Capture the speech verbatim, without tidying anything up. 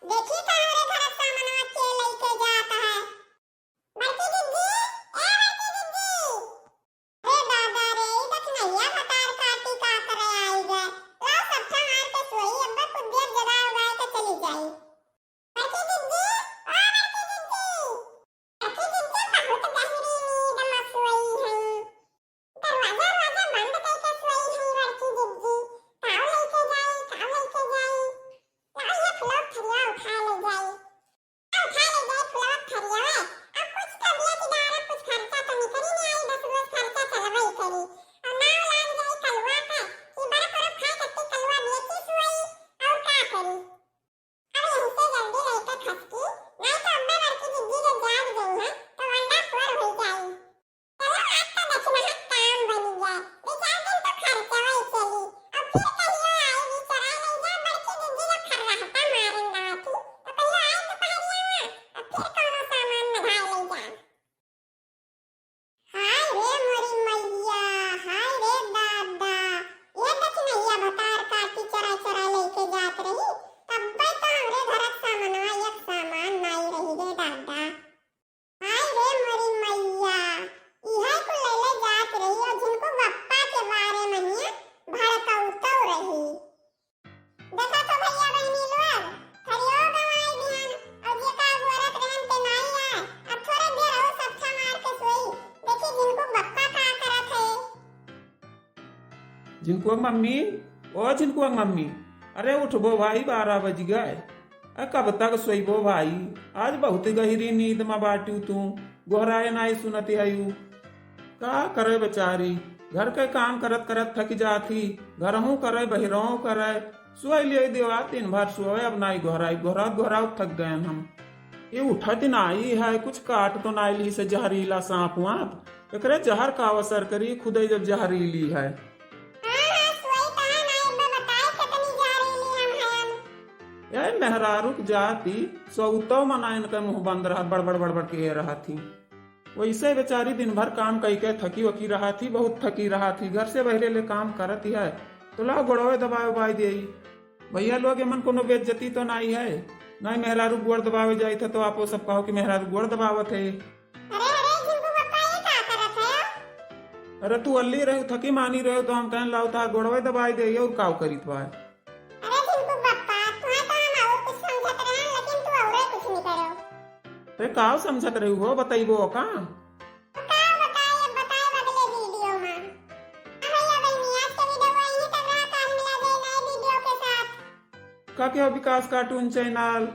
देखी त हमरे घरक सामनवा के लइके जात है। बड़की जिज्जी, ए बड़की जिज्जी। अरे दादा रे, ई दखिनहिया भतार काटी का करे आई गए। लाओ सब ठा मार के सोई, अब्बे कुछ देर जगाए उगाए के चली जाई। बड़की जिज्जी, ओ बड़की जिज्जी। बड़की जिज्जी बहुत गहरी नींद में सोई हैं। दरवाजा, दरवाजा बंद करके सोई हैं बड़की जिज्जी। काव लइके जाई, काव लइके जाई। लाओ ये फुलवा थरिया उठा ले जाई। उठा ले जाए फुलवा थरियावे। अब कुछ तबियत इदारा, कुछ खर्चा तो निकली नहीं आई, दस रोज खर्चा चलबे ही करी। और नाव लाग जाए कलुआ पे कि बड़ा करो खाए कत्ती कलुआ बेची सुई और का करी। अब यहीं से जल्दी लेके खसकी, नहीं तो अब्बे बड़की जिज्जी जब जाग गई हैं तो वंडा फोर हो जाई। चलो, आज तो दखिनहा काम बनी जाए। दो चार दिन तो खर्चवा ही चली। अब फिर कहियो आई भी चरा ले जा, बड़की जिज्जी जब खर्राटा मारन गाती, तो कहियो आई दोपहरिया में, अब फिर कौनो सामान मंगाए ले जा। हाय रे मोरी मैया, हाय रे दादा, ये दखिनहिया भतार काटी चरा चरा लेके जात रही, तब्बे तो हमरे घरक सामनवा एक सामान नाई रही रे दादा। हाय रे मोरी मैया, इहे कुल लैले जात रही और झिनकू बप्पा के बारे में ही भड़कौतौ रही। देखा तो भैया बहिनी लोग, थरियो गंवाई दिहन और जेका अगोरत रहन ते नाई आए। अब थोड़े देर और सप्ठा मार के सोई, देखी झिनकू बप्पा का करत है। झिनकुआ मम्मी, ओ झिनकुआ मम्मी, अरे उठबो भाई, बारह बज गए। अरे कब तक सोइबो भाई? आज बहुत गहिरी नींद में बाटू तू, गोहराए नाई सुनत हयू। का करे बेचारी, घर के काम करत करत थक जात ही, घरहूँ करे, बहिरहूँ करे, सोए लिए देवा दिन भर सोए, अब नाई गोहराई, गोहरात गोहरात थक गए हम। ये उठत नाई है, कुछ काट तो नाई ली से जहरीला सांप वाप, एकरे जहर का असर करी, खुदे जब जहरीली है। हाँ, हाँ, सोई कहाँ ना, एक बार बताए कितनी जहरीली हम हयन। ए मेहरारू के जाति, सौतो मना इनके मुंह बंद रहत, बड़बड़ बड़बड़ के रहत ही। वैसे बेचारी दिन भर काम कई के थकी वकी रहत ही, बहुत थकी रहत ही। घर से बहरे ले काम करत ही है, तो लाओ गोड़वे दबाए उबाए देई। भैया लोग, एमन कोनो बेइज्जती तो नाई है? नाई मेहरारू गोड़ दबावे जाइत है तो आपो सब कहो कि मेहरारू गोड़ दबावत है। अरे, अरे, झिनकू बप्पा, ये का करत है? अरे, तू अल्ली रहे, थकी मानी रहे, तो हम कहन लाओ था गोड़वे दबाई दे, और काव करीत बा? अरे, झिनकू बप्पा, तुहा तो हम और कुछ समझत रहन, लेकिन तू औरे कुछ नहीं करो। अरे, काव समझत रही हो, बताइबो का? काव बताए, अब बताए अगले वीडियो में। हाँ भैया बहनी, आज के वीडियो को यहीं तक रहा, काल मिला जाए नए वीडियो के साथ। का के विकास cartoon channel।